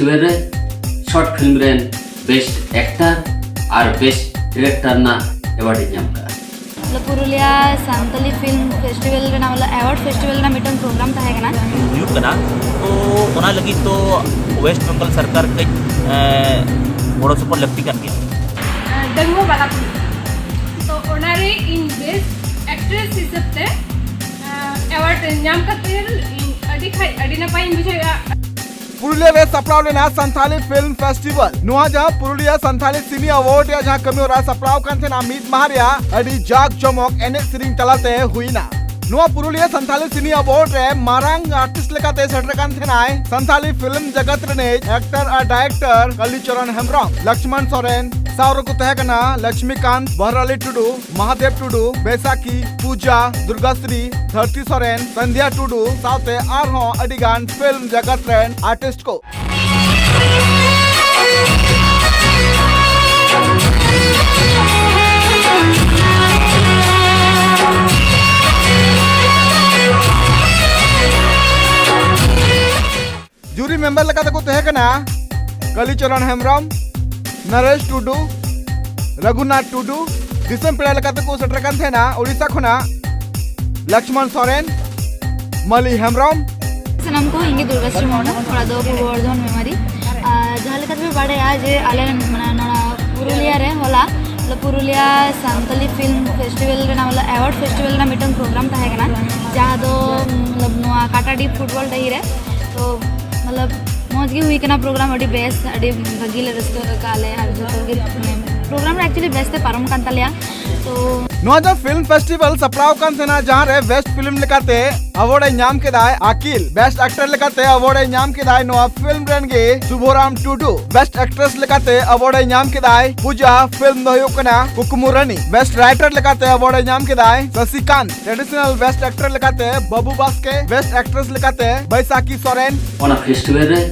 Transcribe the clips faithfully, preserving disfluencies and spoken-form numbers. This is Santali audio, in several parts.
ᱨᱮ ᱥᱚᱨᱴ ᱯᱷᱤᱞᱢ ᱨᱮᱱ ᱵᱮᱥᱴ ᱮᱠᱴᱟᱨ ᱟᱨ ᱵᱮᱥᱴ ᱰᱤᱨᱮᱠᱴᱟᱨ ᱨᱮᱱᱟᱜ ᱮᱣᱟᱨᱰ ᱮ ᱧᱟᱢ ᱠᱟᱜᱼᱟ᱾ ᱯᱩᱨᱩᱞᱤᱭᱟ ᱥᱟᱱᱛᱟᱞᱤ ᱯᱷᱤᱞᱢ ᱯᱷᱮᱥᱴᱤᱵᱷᱮᱞ ᱨᱮᱱᱟᱜ ᱢᱚᱛᱞᱚᱵ ᱮᱣᱟᱨᱰ ᱯᱷᱮᱥᱴᱤᱵᱷᱮᱞ ᱨᱮᱱᱟᱜ ᱢᱤᱫᱴᱟᱝ ᱯᱨᱳᱜᱨᱟᱢ ᱛᱟᱦᱮᱸ ᱠᱟᱱᱟ᱾ ᱦᱩᱭᱩᱜ ᱠᱟᱱᱟ, ᱛᱚ ᱚᱱᱟ ᱞᱟᱹᱜᱤᱫ ᱛᱚ ᱳᱭᱮᱥᱴ ᱵᱮᱝᱜᱚᱞ ᱥᱚᱨᱠᱟᱨ ᱠᱟᱹᱡ ᱮ, ᱜᱚᱲᱚ ᱥᱚᱯᱚᱦᱚᱫ ᱞᱟᱹᱠᱛᱤ ᱠᱟᱱ ᱜᱮᱭᱟ᱾ ᱰᱟᱺᱜᱩᱣᱟᱹ ᱵᱟᱞᱟ ᱠᱩᱲᱤ, ᱛᱚ ᱚᱱᱟᱨᱮ ᱤᱧ ᱵᱮᱥᱴ ᱮᱠᱴᱨᱮᱥ ᱦᱤᱥᱟᱹᱵ ᱛᱮ ᱮᱣᱟᱨᱰ ᱧᱟᱢ ᱠᱟᱛᱮ ᱤᱧ ᱟᱹᱰᱤ ᱠᱷᱟᱡ ᱟᱹᱰᱤ ᱱᱟᱯᱟᱭ ᱤᱧ ᱵᱩᱡᱷᱟᱹᱣᱮᱫᱼᱟ᱾ ᱯᱩᱨᱩᱞᱤᱭᱟᱹ ᱨᱮ ᱥᱟᱯᱲᱟᱣ ᱞᱮᱱᱟ ᱥᱟᱱᱛᱷᱟᱞᱤ ᱯᱷᱤᱞᱢ ᱯᱷᱮᱥᱴᱤᱵᱷᱟᱞ᱾ ᱱᱚᱣᱟ ᱡᱟᱦᱟᱸ ᱯᱩᱨᱩᱞᱤᱭᱟᱹ ᱥᱟᱱᱛᱷᱟᱞᱤ ᱥᱤᱱᱤ ᱟᱣᱟᱨᱰ ᱨᱮᱭᱟᱜ ᱡᱟᱦᱟᱸ ᱠᱟᱹᱢᱤ ᱦᱚᱨᱟ ᱥᱟᱯᱲᱟᱣ ᱠᱟᱱ ᱛᱟᱦᱮᱱᱟ, ᱢᱤᱫ ᱢᱟᱦᱟ ᱨᱮᱭᱟᱜ ᱟᱹᱰᱤ ᱡᱟᱠ ᱡᱚᱢᱚᱠ ᱮᱱᱮᱡ ᱥᱮᱨᱮᱧ ᱛᱟᱞᱟᱛᱮ ᱦᱩᱭᱱᱟ᱾ ᱱᱚᱣᱟ ᱯᱩᱨᱩᱞᱤᱭᱟᱹ ᱥᱟᱱᱛᱷᱟᱞᱤ ᱥᱤᱱᱤ ᱟᱣᱟᱨᱰ ᱨᱮ ᱢᱟᱨᱟᱝ ᱟᱨᱴᱤᱥᱴ ᱞᱮᱠᱟᱛᱮ ᱥᱮᱴᱮᱨ ᱠᱟᱱ ᱛᱟᱦᱮᱱᱟᱭ ᱥᱟᱱᱛᱷᱟᱞᱤ ᱯᱷᱤᱞᱢ ᱡᱟᱜᱟᱛ ᱨᱤᱱᱤᱡ ᱮᱠᱴᱟᱨ ᱟᱨ ᱰᱟᱭᱨᱮᱠᱴᱚᱨ ᱠᱟᱞᱤᱪᱚᱨᱚᱱ ᱦᱮᱢᱵᱨᱚᱢ, ᱞᱚᱠᱥᱢᱚᱱ ᱥᱚᱨᱮᱱ, ᱥᱟᱶ ᱨᱮᱠᱚ ᱛᱟᱦᱮᱸ ᱠᱟᱱᱟ ᱞᱚᱠᱥᱢᱤᱠᱟᱱᱛ, ᱵᱚᱦᱨᱟᱞᱤ ᱴᱩᱰᱩ, ᱢᱟᱦᱟᱫᱮᱵ ᱴᱩᱰᱩ, ᱵᱮᱥᱟᱠᱤ, ᱯᱩᱡᱟ, ᱫᱩᱨᱜᱟᱥᱨᱤ, ᱫᱷᱟᱹᱨᱛᱤ ᱥᱚᱨᱮᱱ, ᱥᱟᱱᱫᱷᱭᱟ ᱴᱩᱰᱩ ᱥᱟᱶᱛᱮ ᱟᱨᱦᱚᱸ ᱟᱹᱰᱤ ᱜᱟᱱ ᱯᱷᱤᱞᱢ ᱡᱟᱜᱟᱛ ᱨᱮᱱ ᱟᱨᱴᱤᱥᱴ ᱠᱚ᱾ ᱡᱩᱨᱤ ᱢᱮᱢᱵᱟᱨ ᱞᱮᱠᱟᱛᱮ ᱠᱚ ᱛᱟᱦᱮᱸ ᱠᱟᱱᱟ ᱠᱟᱞᱤᱪᱚᱨᱚᱱ ᱦᱮᱢᱵᱨᱚᱢ, ᱱᱚᱨᱮᱥ ᱴᱩᱰᱩ, ᱨᱟᱹᱜᱷᱩᱱᱟᱛᱷ ᱴᱩᱰᱩ᱾ ᱫᱤᱥᱚᱢ ᱯᱮᱲᱟ ᱞᱮᱠᱟᱛᱮ ᱠᱚ ᱥᱮᱴᱮᱨ ᱠᱟᱱ ᱛᱟᱦᱮᱱᱟ ᱳᱰᱤᱥᱟ ᱠᱷᱚᱱᱟᱜ ᱞᱚᱠᱥᱢᱚᱱ ᱥᱚᱨᱮᱱ, ᱢᱟᱹᱞᱤ ᱦᱮᱢᱵᱨᱚᱢ᱾ ᱥᱟᱱᱟᱢ ᱠᱚ, ᱤᱧ ᱜᱮ ᱫᱩᱨᱜᱟᱥᱨᱤ ᱢᱩᱨᱢᱩ, ᱚᱲᱟᱜ ᱫᱚ ᱯᱩᱨᱵᱚ ᱵᱚᱨᱫᱷᱚᱢᱟᱱ ᱢᱮᱢᱟᱨᱤ᱾ ᱟᱨ ᱡᱟᱦᱟᱸ ᱞᱮᱠᱟ ᱛᱮᱯᱮ ᱵᱟᱲᱟᱭᱟ ᱡᱮ ᱟᱞᱮ ᱢᱟᱱᱮ ᱱᱚᱣᱟ ᱯᱩᱨᱩᱞᱤᱭᱟ ᱨᱮ ᱦᱚᱞᱟ ᱯᱩᱨᱩᱞᱤᱭᱟ ᱥᱟᱱᱛᱟᱞᱤ ᱯᱷᱤᱞᱢ ᱯᱷᱮᱥᱴᱤᱵᱷᱮᱞ ᱨᱮᱱᱟᱜ ᱢᱚᱛᱞᱚᱵ ᱮᱣᱟᱨᱰ ᱯᱷᱮᱥᱴᱤᱵᱷᱮᱞ ᱨᱮᱱᱟᱜ ᱢᱤᱫᱴᱟᱝ ᱯᱨᱳᱜᱨᱟᱢ ᱛᱟᱦᱮᱸ ᱠᱟᱱᱟ, ᱡᱟᱦᱟᱸ ᱫᱚ ᱢᱚᱛᱞᱚᱵ ᱱᱚᱣᱟ ᱠᱟᱴᱟᱰᱤ ᱯᱷᱩᱴᱵᱚᱞ ᱰᱟᱹᱦᱤ ᱨᱮ᱾ ᱛᱚ ᱢᱚᱛᱞᱚᱵ ᱢᱚᱡᱽ ᱜᱮ ᱦᱩᱭ ᱠᱟᱱᱟ ᱯᱨᱳᱜᱨᱟᱢ, ᱟᱹᱰᱤ ᱵᱮᱥ, ᱟᱹᱰᱤ ᱵᱷᱟᱹᱜᱤ ᱞᱮ ᱨᱟᱹᱥᱠᱟᱹ ᱟᱠᱟᱫᱼᱟ ᱞᱮ᱾ ᱟᱨ ᱡᱚᱛᱚ ᱜᱮ ᱢᱟᱱᱮ ᱯᱨᱳᱜᱨᱟᱢ ᱨᱮ ᱮᱠᱪᱩᱭᱮᱞᱤ ᱵᱮᱥ ᱛᱮ ᱯᱟᱨᱚᱢ ᱠᱟᱱ ᱛᱟᱞᱮᱭᱟ᱾ ᱛᱚ ᱱᱚᱣᱟ ᱫᱚ ᱯᱷᱤᱞᱢ ᱯᱷᱮᱥᱴᱤᱵᱷᱟᱞ ᱥᱟᱯᱲᱟᱣ ᱠᱟᱱ ᱛᱟᱦᱮᱱᱟ, ᱡᱟᱦᱟᱸ ᱨᱮ ᱵᱮᱥᱴ ᱯᱷᱤᱞᱢ ᱞᱮᱠᱟᱛᱮ ᱟᱣᱟᱨᱰ ᱮ ᱧᱟᱢ ᱠᱮᱫᱟᱭ ᱟᱠᱤᱞ, ᱵᱮᱥᱴ ᱮᱠᱴᱚᱨ ᱞᱮᱠᱟᱛᱮ ᱟᱣᱟᱨᱰ ᱮ ᱧᱟᱢ ᱠᱮᱫᱟᱭ ᱱᱚᱣᱟ ᱯᱷᱤᱞᱢ ᱨᱮᱱ ᱜᱮ ᱥᱩᱵᱷᱚᱨᱟᱢ ᱴᱩᱰᱩ, ᱵᱮᱥᱴ ᱮᱠᱴᱨᱮᱥ ᱞᱮᱠᱟᱛᱮ ᱟᱣᱟᱨᱰ ᱮ ᱧᱟᱢ ᱠᱮᱫᱟᱭ ᱯᱩᱡᱟ, ᱯᱷᱤᱞᱢ ᱫᱚ ᱦᱩᱭᱩᱜ ᱠᱟᱱᱟ ᱠᱩᱠᱢᱩ ᱨᱟᱱᱤ, ᱵᱮᱥᱴ ᱨᱟᱭᱴᱟᱨ ᱞᱮᱠᱟᱛᱮ ᱟᱣᱟᱨᱰ ᱮ ᱧᱟᱢ ᱠᱮᱫᱟᱭ ᱥᱟᱥᱤᱠᱟᱱᱛ, ᱴᱨᱮᱰᱤᱥᱚᱱᱟᱞ ᱵᱮᱥᱴ ᱮᱠᱴᱚᱨ ᱞᱮᱠᱟᱛᱮ ᱵᱟᱹᱵᱩ ᱵᱟᱥᱠᱮ, ᱵᱮᱥᱴ ᱮᱠᱴᱨᱮᱥ ᱞᱮᱠᱟᱛᱮ ᱵᱟᱹᱭᱥᱟᱠᱤ ᱥᱚᱨᱮᱱ᱾ ᱚᱱᱟ ᱯᱷᱮᱥᱴᱤᱵᱷᱟᱞ ᱨᱮ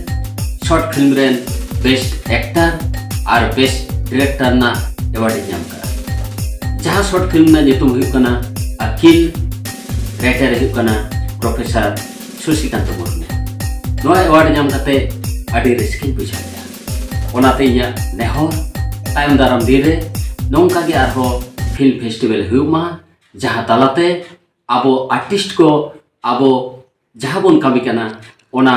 ᱥᱚᱨᱴ ᱯᱷᱤᱞᱢ ᱨᱮᱱ ᱵᱮᱥᱴ ᱮᱠᱴᱟᱨ ᱟᱨ ᱵᱮᱥᱴ ᱰᱤᱨᱮᱠᱴᱟᱨ ᱨᱮᱱᱟᱜ ᱮᱣᱟᱨᱰ ᱮ ᱧᱟᱢ ᱠᱟᱜᱼᱟ᱾ ᱡᱟᱦᱟᱸ ᱥᱚᱨᱴ ᱯᱷᱤᱞᱢ ᱨᱮᱱᱟᱜ ᱧᱩᱛᱩᱢ ᱦᱩᱭᱩᱜ ᱠᱟᱱᱟ ᱟᱠᱤᱞ, ᱨᱟᱭᱴᱟᱨ ᱮ ᱦᱩᱭᱩᱜ ᱠᱟᱱᱟ ᱯᱨᱚᱯᱷᱮᱥᱚᱨ ᱥᱚᱥᱤᱠᱟᱱᱛ ᱢᱩᱨᱢᱩ᱾ ᱱᱚᱣᱟ ᱮᱣᱟᱨᱰ ᱧᱟᱢ ᱠᱟᱛᱮ ᱟᱹᱰᱤ ᱨᱟᱹᱥᱠᱟᱹᱧ ᱵᱩᱡᱷᱟᱹᱣᱮᱫᱼᱟ᱾ ᱚᱱᱟᱛᱮ ᱤᱧᱟᱹᱜ ᱱᱮᱦᱚᱨ, ᱛᱟᱭᱚᱢ ᱫᱟᱨᱟᱢ ᱫᱤᱱ ᱨᱮ ᱱᱚᱝᱠᱟ ᱜᱮ ᱟᱨᱦᱚᱸ ᱯᱷᱤᱞᱢ ᱯᱷᱮᱥᱴᱤᱵᱷᱮᱞ ᱦᱩᱭᱩᱜ ᱢᱟ, ᱡᱟᱦᱟᱸ ᱛᱟᱞᱟᱛᱮ ᱟᱵᱚ ᱟᱨᱴᱤᱥᱴ ᱠᱚ ᱟᱵᱚ ᱡᱟᱦᱟᱸ ᱵᱚᱱ ᱠᱟᱹᱢᱤ ᱠᱟᱱᱟ, ᱚᱱᱟ